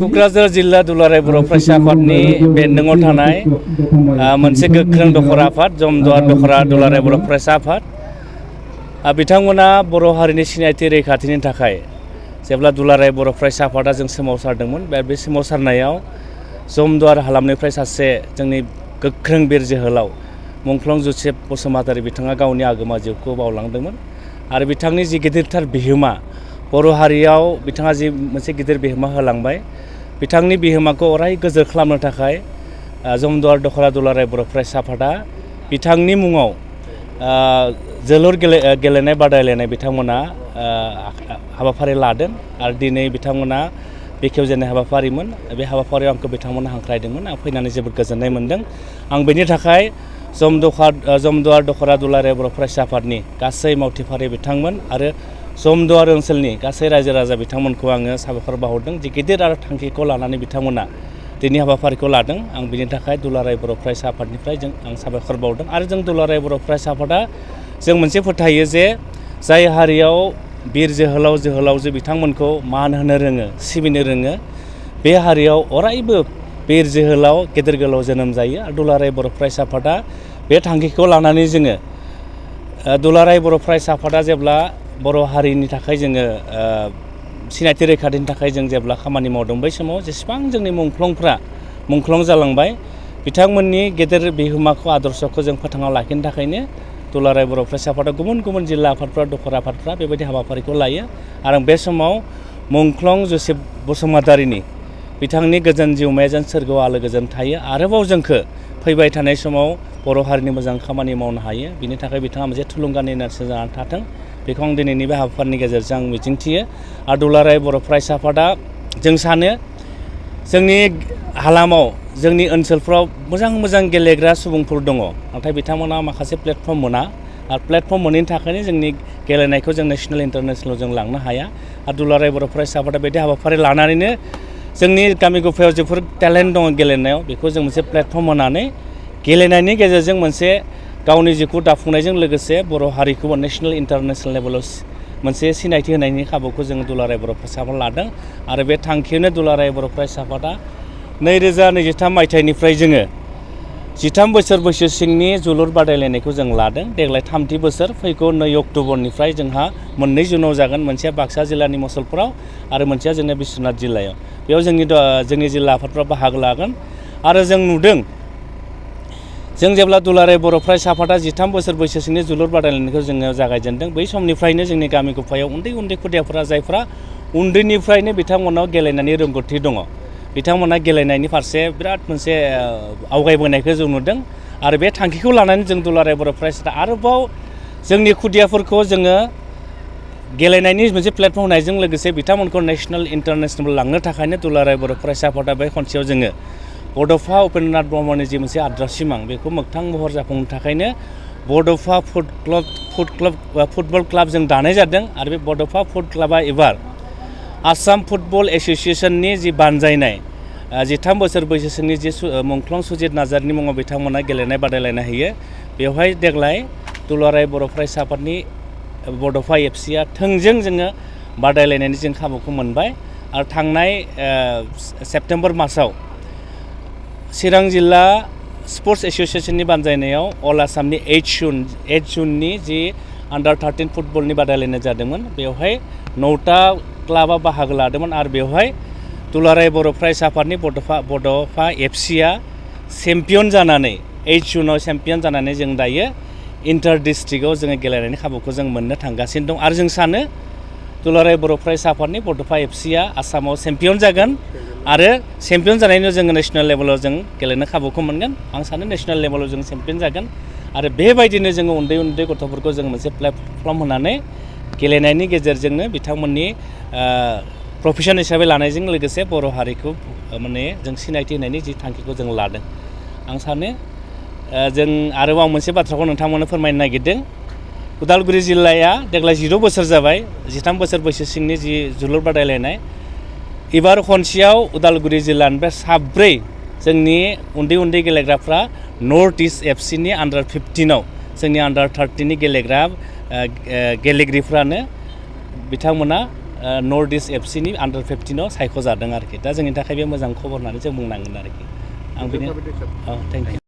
क'क्राझार जिल्ला दुलाराय बर' फरायसा आफादनि बेन्दोङाव थानाय मोनसे गोख्रों दखरा आफाद जमदुवार दखरा दुलाराय बर' फरायसा आफाद बिथांमोना बर' हारिनि सिनायथि रैखाथिनि थाखाय जेब्ला दुलाराय बर' फरायसा आफादा जों सोमावसारदोंमोन बे सोमावसारनायाव जमदुवार हालामनिफ्राय सासे जोंनि गोख्रों बिर जोहोलाव मुंख्लं जोसेफ बसुमतारी बिथाङा गावनि आगोमा जिउखौ बावलांदोंमोन आरो बिथांनि जि गिदिरथार बिहोमा बर' हारियाव बिथाङा जि मोनसे गिदिर बिहोमा होलांबाय बिथांनि बिहोमाखौ अराय गोजोर खालामनो थाखाय जमदुवार दखरा दुलाराय बर' फरायसा आफादा बिथांनि मुङाव जोलुर गेलेनाय बादायलायनाय बिथांमोना हाबाफारि लादों आरो दिनै बिथांमोना बेखेवजेननाय हाबाफारिमोन बे हाबाफारियाव आंखौ बिथांमोना हांख्रायदोंमोन आं फैनानै जोबोद गोजोननाय मोन्दों आं बेनि थाखाय जमदुवार दखरा दुलाराय बर' फरायसा आफादनि गासै मावथिफारि बिथांमोन आरो जमदुवार ओनसोलनि गासै रायजो राजा बिथांमोनखौ आङो साबायखर बावहरदों जि गिदिर आरो थांखिखौ लानानै बिथांमोना दिनै हाबाफारिखौ लादों आं बिनि थाखाय दुलाराय बर' फरायसा आफादनिफ्राय आं साबायखर बावदों आरो जों दुलाराय बर' फरायसा आफादा जों मोनसे फोथायो जे जाय हारियाव बिर जोहोलावजो बिथांमोनखौ मान होनो रोङो सिबिनो रोङो बे हारियाव अरायबो बिर जोहोलाव गेदेर गोलाव जोनोम जायो आरो दुलाराय बर' फरायसा आफादा बे थांखिखौ लानानै जोङो दुलाराय बर' फरायसा आफादा जेब्ला बर' हारिनि थाखाय जोङो सिनायथि रैखाथिनि थाखाय जों जेब्ला खामानि मावदों बै समाव जेसेबां जोंनि मुंख्लं जालांबाय बिथांमोननि गेदेर बिहोमाखौ आदर्शखौ जों फोथांना लाखिनो थाखायनो दुलाराय बर' फरायसा आफादा गुबुन गुबुन जिल्ला आफादफ्रा दखरा आफादफ्रा बेबायदि हाबाफारिखौ लायो आरो बे समाव मुंख्लं जोसेफ बसुमतारीनि बिथांनि गोजोन जिउमाया जेन सोरगोआव आलो गोजोन थायो आरोबाव जोंखौ फैबाय थानाय समाव बर' हारिनि मोजां खामानि मावनो हायो बिनि थाखाय बिथाङा मोनसे थुलुंगानि नेरसोन जानानै थाथों बेखौ आं दिनैनि बे हाबाफारिनि गेजेरजों आं मिजिंथियो आरो दुलाराय बर' फरायसा आफादा जों सानो जोंनि हालामाव जोंनि ओनसोलफ्राव मोजां गेलेग्रा सुबुंफोर दङ नाथाय बिथांमोना माखासे प्लेटफर्म मोना आरो प्लेटफर्म मोनैनि थाखायनो जोंनि गेलेनायखौ जों नेसनेल इन्टारनेसनेलाव जों लांनो हाया आरो दुलाराय बर' फरायसा आफादा बिदि हाबाफारि लानानैनो जोंनि गामि गफायाव जोबोर टेलेन्ट दङ गेलेनायाव बेखौ जों मोनसे प्लेटफर्म होनानै गेलेनायनि गेजेरजों मोनसे गावनि जिउखौ दाफुंनायजों लोगोसे बर' हारिखौबो नेसनेल इन्टारनेसनेल लेभेलाव मोनसे सिनायथि होनायनि खाबुखौ जों दुलाराय बर' फरायसा आफादा लादों आरो बे थांखियावनो दुलाराय बर' फरायसा आफादा 2023 मायथाइनिफ्राय जोङो 13 बोसोर बैसो सिंनि जोलुर बादायलायनायखौ जों लादों देग्लाय 3थि बोसोर फैगौ 2 अक्ट'बरनिफ्राय जोंहा 2 जुनाव जागोन मोनसेया बाक्सा जिल्लानि मुसलपुराव आरो मोनसेया जोंनि बिश्वनाथ जिल्लायाव बेयाव जोंनि जिल्ला आफादफ्रा बाहागो लागोन आरो जों नुदों जों जेब्ला दुलाराय बर' फरायसा आफादा 13 बोसोर बैसोसिमनि जोलुर बादायलायनायखौ जोङो जागायजेनदों बै समनिफ्रायनो जोंनि गामि गफायाव उन्दै खुदियाफोरा जायफ्रा उन्दैनिफ्रायनो बिथांमोनाव गेलेनायनि रोंगौथि दङ बिथांमोना गेलेनायनि फारसे बिराद मोनसे आवगायबोनायखौ जों नुदों आरो बे थांखिखौ लानानै जों दुलाराय बर' फरायसा आरोबाव जोंनि खुदियाफोरखौ जोङो गेलेनायनि मोनसे प्लेटफर्म होनायजों लोगोसे बिथांमोनखौ नेसनेल इन्टारनेसनेल लांनो थाखायनो दुलाराय बर' फरायसा आफादा बे खनसेयाव जोङो बड'फा उपेन्द्रनाथ ब्रह्मनि जि मोनसे आद्रा सिमां बेखौ मोगथां महर जाफुंनो थाखायनो बड'फा फुटबल क्लाब जों दानाय जादों आरो बे बड'फा फुट क्लाबा एबार आसाम फुटबल एस'सिएशननि जि बानजायनाय 13 बोसोर बैसोसिमनि जि मुंख्लं सुजित नार्जारिनि मुङाव बिथांमोना गेलेनाय बादायलायनाय होयो बेवहाय देग्लाय दुलाराय बर' फरायसा आफादनि बड'फा एफसिआ थोंजों जोङो बादायलायनायनि जों खाबुखौ मोनबाय आरो थांनाय सेप्तेम्बर मासाव चिरां जिल्ला स्पर्ट्स एस'सिएशननि बानजायनायाव अल आसामनि 8 जुननि जि आन्डार 13 फुटबलनि बादायलायनाय जादोंमोन बेवहाय 9टा क्लाबा बाहागो लादोंमोन आरो बेवहाय दुलाराय बर' फरायसा आफादनि बड'फा एफसिआ चेम्पियन जानानै 8 जुनाव चेम्पियन जानानै जों दायो इन्टार डिस्ट्रिक्टआव जोङो गेलेनायनि खाबुखौ जों मोननो थांगासिनो दं आरो जों सानो दुलाराय बर' फरायसा आफादनि बड'फा एफसिआ आसामाव चेम्पियन जागोन आरो चेम्पियन जानायनि जोङो नेसनेल लेभेलाव जों गेलेनो खाबुखौ मोनगोन आं सानो नेसनेल लेभेलाव जों चेम्पियन जागोन आरो बेबायदिनो जोङो उन्दै गथ'फोरखौ जों मोनसे प्लेटफर्म होनानै गेलेनायनि गेजेरजोंनो बिथांमोननि प्रफेसन हिसाबै लानायजों लोगोसे बर' हारिखौ माने जों सिनायथि होनायनि जि थांखिखौ जों लादों आं सानो जों आरोबाव मोनसे बाथ्राखौ नोंथांमोननो फोरमायनो नागिरदों उदालगुरि जिल्लाया देग्लाय 10 बोसोर जाबाय 13 बोसोर बैसो सिंनि जि जोलुर बादायलायनाय एबार खनसेयाव उदालगुरि जिल्लानिफ्राय 7 जोंनि उन्दै गेलेग्राफ्रा नर्थ इस्ट एफसिनि आन्डार 15आव जोंनि आन्डार 13नि गेलेग्रिफ्रानो बिथांमोना नर्थ इस्ट एफसिनि आन्डार 15 सायख'जादों आरोखि दा जोंनि थाखाय बे मोजां खबर होननानै जों बुंनांगोन आरोखि आं बेनो थेंक इउ